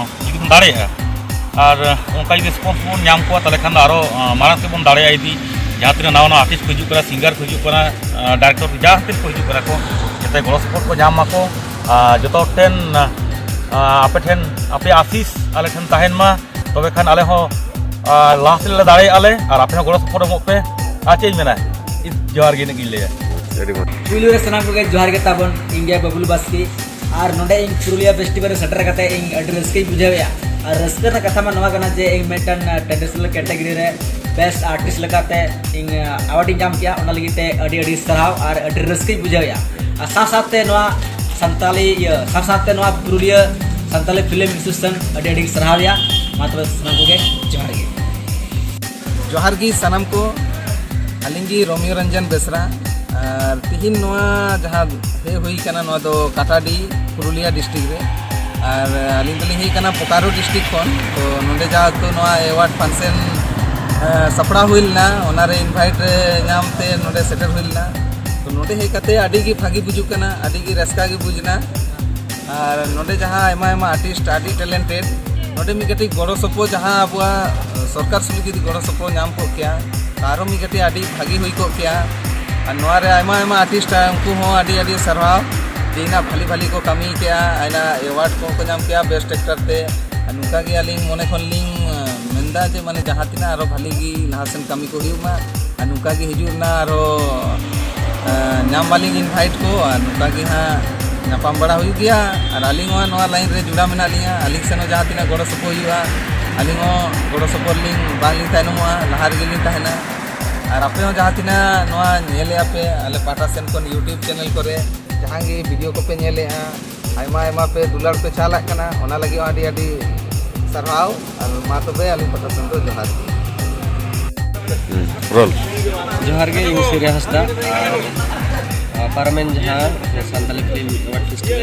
ᱡᱩᱫᱤ ᱵᱚᱱ ᱫᱟᱲᱮᱭᱟᱜᱼᱟ, ᱟᱨ ᱚᱱᱠᱟ ᱡᱩᱫᱤ ᱨᱮᱥᱯᱚᱱᱥ ᱵᱚᱱ ᱧᱟᱢ ᱠᱚᱣᱟ, ᱛᱟᱦᱚᱞᱮ ᱠᱷᱟᱱ ᱫᱚ ᱟᱨᱚ ᱢᱟᱲᱟᱝ ᱥᱮᱫ ᱵᱚᱱ ᱫᱟᱲᱮᱭᱟᱜᱼᱟ ᱤᱫᱤ᱾ ᱡᱟᱦᱟᱸ ᱛᱤᱱᱟᱹᱜ ᱱᱟᱣᱟ ᱱᱟᱣᱟ ᱟᱨᱴᱤᱥᱴ ᱠᱚ ᱦᱤᱡᱩᱜ ᱠᱟᱱᱟ, ᱥᱤᱝᱜᱟᱨ ᱠᱚ ᱦᱤᱡᱩᱜ ᱠᱟᱱᱟ, ᱰᱟᱭᱨᱮᱠᱴᱚᱨ ᱠᱚ, ᱡᱟᱦᱟᱸ ᱛᱤᱱᱟᱹᱜ ᱠᱚ ᱦᱤᱡᱩᱜ ᱠᱟᱱᱟ ᱠᱚ, ᱡᱟᱛᱮ ᱜᱚᱲᱚ ᱥᱚᱯᱚᱦᱚᱫ ᱠᱚ ᱧᱟᱢ ᱢᱟᱠᱚ᱾ ᱟᱨ ᱡᱚᱛᱚ ᱦᱚᱲ ᱴᱷᱮᱱ, ᱟᱯᱮ ᱴᱷᱮᱱ, ᱟᱯᱮᱭᱟᱜ ᱟᱥᱤᱥ ᱟᱞᱮ ᱴᱷᱮᱱ ᱛᱟᱦᱮᱱ ᱢᱟ, ᱛᱚᱵᱮ ᱠᱷᱟᱱ ᱟᱞᱮ ᱦᱚᱸ ᱞᱟᱦᱟ ᱥᱮᱫ ᱞᱮ ᱫᱟᱲᱮᱭᱟᱜᱼᱟ ᱞᱮ᱾ ᱟᱨ ᱟᱯᱮ ᱦᱚᱸ ᱜᱚᱲᱚ ᱥᱚᱯᱚᱦᱚᱫ ᱮᱢᱚᱜ ᱯᱮ᱾ ᱟᱨ ᱪᱮᱫ ᱤᱧ ᱢᱮᱱᱟ, ᱡᱚᱦᱟᱨ ᱜᱮ, ᱤᱱᱟᱹᱜ ᱜᱤᱧ ᱞᱟᱹᱭᱟ᱾ ᱟᱹᱰᱤ ᱢᱚᱡᱽ᱾ ᱯᱩᱭᱞᱩ ᱨᱮ ᱥᱟᱱᱟᱢ ᱠᱚᱜᱮ ᱡᱚᱦᱟᱨ ᱜᱮ ᱛᱟᱵᱚᱱ᱾ ᱤᱧ ᱜᱮ ᱵᱟᱵᱞᱩ ᱵᱟᱥᱠᱮ᱾ ᱟᱨ ᱱᱚᱰᱮ ᱤᱧ ᱯᱩᱨᱩᱞᱤᱭᱟᱹ ᱯᱷᱮᱥᱴᱤᱵᱷᱟᱞ ᱨᱮ ᱥᱮᱴᱮᱨ ᱠᱟᱛᱮ ᱤᱧ ᱟᱹᱰᱤ ᱨᱟᱹᱥᱠᱟᱹᱧ ᱵᱩᱡᱷᱟᱹᱣᱮᱫᱼᱟ᱾ ᱟᱨ ᱨᱟᱹᱥᱠᱟᱹ ᱨᱮᱱᱟᱜ ᱠᱟᱛᱷᱟ ᱢᱟ ᱱᱚᱣᱟ ᱠᱟᱱᱟ ᱡᱮ ᱤᱧ ᱢᱤᱫᱴᱟᱝ ᱴᱨᱟᱰᱤᱥᱚᱱᱟᱞ ᱠᱮᱴᱟᱜᱚᱨᱤ ᱨᱮ ᱵᱮᱥᱴ ᱟᱨᱴᱤᱥᱴ ᱞᱮᱠᱟᱛᱮ ᱤᱧ ᱟᱣᱟᱨᱰ ᱤᱧ ᱧᱟᱢ ᱠᱮᱜᱼᱟ᱾ ᱚᱱᱟ ᱞᱟᱹᱜᱤᱫ ᱛᱮ ᱟᱹᱰᱤ ᱟᱹᱰᱤ ᱥᱟᱨᱦᱟᱣ ᱟᱨ ᱟᱹᱰᱤ ᱨᱟᱹᱥᱠᱟᱹᱧ ᱵᱩᱡᱷᱟᱹᱣᱮᱫᱼᱟ᱾ ᱟᱨ ᱥᱟᱶ ᱥᱟᱶᱛᱮ ᱱᱚᱣᱟ ᱥᱟᱱᱛᱟᱞᱤ ᱤᱭᱟᱹ ᱥᱟᱶ ᱥᱟᱶᱛᱮ ᱱᱚᱣᱟ ᱯᱩᱨᱩᱞᱤᱭᱟᱹ ᱥᱟᱱᱛᱟᱞᱤ ᱯᱷᱤᱞᱢ ᱮᱥᱳᱥᱤᱭᱮᱥᱚᱱ ᱟᱹᱰᱤ ᱟᱹᱰᱤᱧ ᱥᱟᱨᱦᱟᱣᱮᱫᱼᱟ᱾ ᱢᱟ ᱛᱚᱵᱮ ᱥᱟᱱᱟᱢ ᱠᱚᱜᱮ ᱡᱚᱦᱟᱨ ᱜᱮ᱾ ᱡᱚᱦᱟᱨ ᱜᱮ ᱥᱟᱱᱟᱢ ᱠᱚ, ᱟᱹᱞᱤᱧ ᱜᱮ ᱨᱚᱢᱤᱭᱚ ᱨᱚᱧᱡᱚᱱ ᱵᱮᱥᱨᱟ᱾ ᱟᱨ ᱛᱤᱦᱤᱧ ᱱᱚᱣᱟ ᱡᱟᱦᱟᱸ ᱦᱮᱡ ᱦᱩᱭ ᱠᱟᱱᱟ, ᱱᱚᱣᱟ ᱫᱚ ᱠᱟᱴᱟᱰᱤ, ᱯᱩᱨᱩᱞᱤᱭᱟ ᱰᱤᱥᱴᱨᱤᱠᱴ ᱨᱮ᱾ ᱟᱨ ᱟᱹᱞᱤᱧ ᱫᱚᱞᱤᱧ ᱦᱮᱡ ᱠᱟᱱᱟ ᱵᱳᱠᱟᱨᱳ ᱰᱤᱥᱴᱨᱤᱠᱴ ᱠᱷᱚᱱ᱾ ᱛᱚ ᱱᱚᱰᱮ ᱡᱮᱦᱮᱛᱩ ᱱᱚᱣᱟ ᱮᱣᱟᱨᱰ ᱯᱷᱟᱱᱥᱮᱱ ᱥᱟᱯᱲᱟᱣ ᱦᱩᱭ ᱞᱮᱱᱟ, ᱚᱱᱟᱨᱮ ᱤᱱᱵᱷᱟᱭᱤᱴ ᱨᱮ ᱧᱟᱢ ᱛᱮ ᱱᱚᱰᱮ ᱥᱮᱴᱮᱨ ᱦᱩᱭ ᱞᱮᱱᱟ᱾ ᱛᱚ ᱱᱚᱰᱮ ᱦᱮᱡ ᱠᱟᱛᱮ ᱟᱹᱰᱤ ᱜᱮ ᱵᱷᱟᱹᱜᱤ ᱵᱩᱡᱩᱜ ᱠᱟᱱᱟ, ᱟᱹᱰᱤ ᱜᱮ ᱨᱟᱹᱥᱠᱟᱹ ᱜᱮ ᱵᱩᱡᱽ ᱮᱱᱟ᱾ ᱟᱨ ᱱᱚᱰᱮ ᱡᱟᱦᱟᱸ ᱟᱭᱢᱟ ᱟᱭᱢᱟ ᱟᱨᱴᱤᱥᱴ, ᱟᱹᱰᱤ ᱴᱮᱞᱮᱱᱴᱮᱰ᱾ ᱱᱚᱰᱮ ᱢᱤᱫ ᱠᱟᱹᱴᱤᱡ ᱜᱚᱲᱚ ᱥᱚᱯᱚᱦᱚᱫ, ᱡᱟᱦᱟᱸ ᱟᱵᱚᱣᱟᱜ ᱥᱚᱨᱠᱟᱨ ᱥᱩᱡᱩᱜ ᱡᱩᱫᱤ ᱜᱚᱲᱚ ᱥᱚᱯᱚᱦᱚᱫ ᱧᱟᱢ ᱠᱚᱜ ᱠᱮᱭᱟ, ᱛᱚ ᱟᱨᱚ ᱢᱤᱫ ᱠᱟᱹᱴᱤᱡ ᱟᱹᱰᱤ ᱵᱷᱟᱹᱜᱤ ᱦᱩᱭ ᱠᱚᱜ ᱠᱮᱭᱟ᱾ ᱟᱨ ᱱᱚᱣᱟ ᱨᱮ ᱟᱭᱢᱟ ᱟᱭᱢᱟ ᱟᱨᱴᱤᱥᱴ, ᱩᱱᱠᱩ ᱦᱚᱸ ᱟᱹᱰᱤ ᱟᱹᱰᱤ ᱥᱟᱨᱦᱟᱣ᱾ ᱛᱮᱦᱮᱧᱟᱜ ᱵᱷᱟᱞᱤ ᱵᱷᱟᱞᱤ ᱠᱚ ᱠᱟᱹᱢᱤ ᱠᱮᱜᱼᱟ, ᱟᱭᱢᱟ ᱮᱣᱟᱨᱰ ᱠᱚᱦᱚᱸ ᱠᱚ ᱧᱟᱢ ᱠᱮᱜᱼᱟ ᱵᱮᱥᱴ ᱮᱠᱴᱟᱨ ᱛᱮ᱾ ᱟᱨ ᱱᱚᱝᱠᱟ ᱜᱮ ᱟᱹᱞᱤᱧ ᱢᱚᱱᱮ ᱠᱷᱚᱱ ᱞᱤᱧ ᱢᱮᱱᱫᱟ ᱡᱮ ᱢᱟᱱᱮ ᱡᱟᱦᱟᱸ ᱛᱤᱱᱟᱹᱜ ᱟᱨᱚ ᱵᱷᱟᱞᱤ ᱜᱮ ᱞᱟᱦᱟ ᱥᱮᱱ ᱠᱟᱹᱢᱤ ᱠᱚ ᱦᱩᱭᱩᱜ ᱢᱟ᱾ ᱟᱨ ᱱᱚᱝᱠᱟ ᱜᱮ ᱦᱤᱡᱩᱜ ᱨᱮᱱᱟᱜ ᱟᱨᱚ ᱧᱟᱢ ᱢᱟᱞᱤᱧ ᱤᱱᱵᱷᱟᱭᱤᱴ ᱠᱚ᱾ ᱟᱨ ᱱᱚᱝᱠᱟ ᱜᱮ ᱦᱟᱸᱜ ᱧᱟᱯᱟᱢ ᱵᱟᱲᱟ ᱦᱩᱭᱩᱜ ᱜᱮᱭᱟ᱾ ᱟᱨ ᱟᱹᱞᱤᱧ ᱦᱚᱸ ᱱᱚᱣᱟ ᱞᱟᱭᱤᱱ ᱨᱮ ᱡᱚᱲᱟᱣ ᱢᱮᱱᱟᱜ ᱞᱤᱧᱟ᱾ ᱟᱹᱞᱤᱧ ᱥᱮᱱ ᱦᱚᱸ ᱡᱟᱦᱟᱸ ᱛᱤᱱᱟᱹᱜ ᱜᱚᱲᱚ ᱥᱚᱯᱚᱦᱚᱫ ᱦᱩᱭᱩᱜᱼᱟ, ᱟᱹᱞᱤᱧ ᱦᱚᱸ ᱜᱚᱲᱚ ᱥᱚᱯᱚᱦᱚᱫ ᱞᱤᱧ ᱵᱟᱝ ᱞᱤᱧ ᱛᱟᱭᱱᱚᱢᱚᱜᱼᱟ, ᱞᱟᱦᱟ ᱨᱮᱜᱮ ᱞᱤᱧ ᱛᱟᱦᱮᱱᱟ᱾ ᱟᱨ ᱟᱯᱮ ᱦᱚᱸ ᱡᱟᱦᱟᱸ ᱛᱤᱱᱟᱹᱜ ᱱᱚᱣᱟ ᱧᱮᱞᱮᱫᱼᱟ ᱯᱮ ᱟᱞᱮ ᱯᱟᱦᱴᱟ ᱥᱮᱱ ᱠᱷᱚᱱ YouTube channel ᱠᱚᱨᱮ ᱡᱟᱦᱟᱸ ᱜᱮ video ᱠᱚᱯᱮ ᱧᱮᱞᱮᱫᱼᱟ, ᱟᱭᱢᱟ ᱟᱭᱢᱟ ᱯᱮ ᱫᱩᱞᱟᱹᱲ ᱯᱮ ᱪᱟᱞᱟᱜ ᱠᱟᱱᱟ, ᱚᱱᱟ ᱞᱟᱹᱜᱤᱫ ᱦᱚᱸ ᱟᱹᱰᱤ ᱟᱹᱰᱤ ᱥᱟᱨᱦᱟᱣ᱾ ᱟᱨ ᱢᱟ ᱛᱚᱵᱮ ᱟᱹᱞᱤᱧ ᱯᱟᱦᱴᱟ ᱥᱮᱱ ᱫᱚ ᱡᱚᱦᱟᱨ ᱜᱮ᱾ ᱨᱚᱞ ᱡᱚᱦᱟᱨ ᱜᱮ, ᱤᱧ ᱥᱩᱨᱭᱟ ᱦᱟᱸᱥᱫᱟ᱾ ᱟᱨ ᱯᱟᱨᱚᱢᱮᱱ ᱡᱟᱦᱟᱸ ᱥᱟᱱᱛᱟᱞᱤ film award festival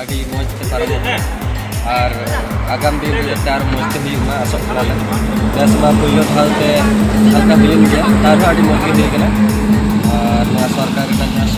ᱟᱹᱰᱤ ᱢᱚᱡᱽ ᱛᱮ ᱯᱟᱨᱚᱢᱚᱜ ᱠᱟᱱᱟ᱾ ᱟᱨ ᱟᱜᱟᱢ ᱫᱤᱱ ᱨᱮ ᱡᱟᱛᱮ ᱟᱨ ᱢᱚᱡᱽ ᱛᱮ ᱦᱩᱭᱩᱜ ᱢᱟ, ᱟᱥᱚᱜ ᱠᱟᱱᱟᱞᱮ᱾ ᱱᱮᱥ ᱢᱟ ᱯᱳᱭᱞᱳ ᱫᱷᱟᱣ ᱛᱮ ᱦᱟᱞᱠᱟ ᱦᱩᱭᱮᱱ ᱜᱮᱭᱟ, ᱛᱟᱨ ᱨᱮᱦᱚᱸ ᱟᱹᱰᱤ ᱢᱚᱡᱽ ᱜᱮ ᱦᱩᱭ ᱠᱟᱱᱟ᱾ ᱟᱨ ᱱᱚᱣᱟ ᱥᱚᱨᱠᱟᱨ ᱨᱮᱱᱟᱜ ᱡᱟᱦᱟᱸ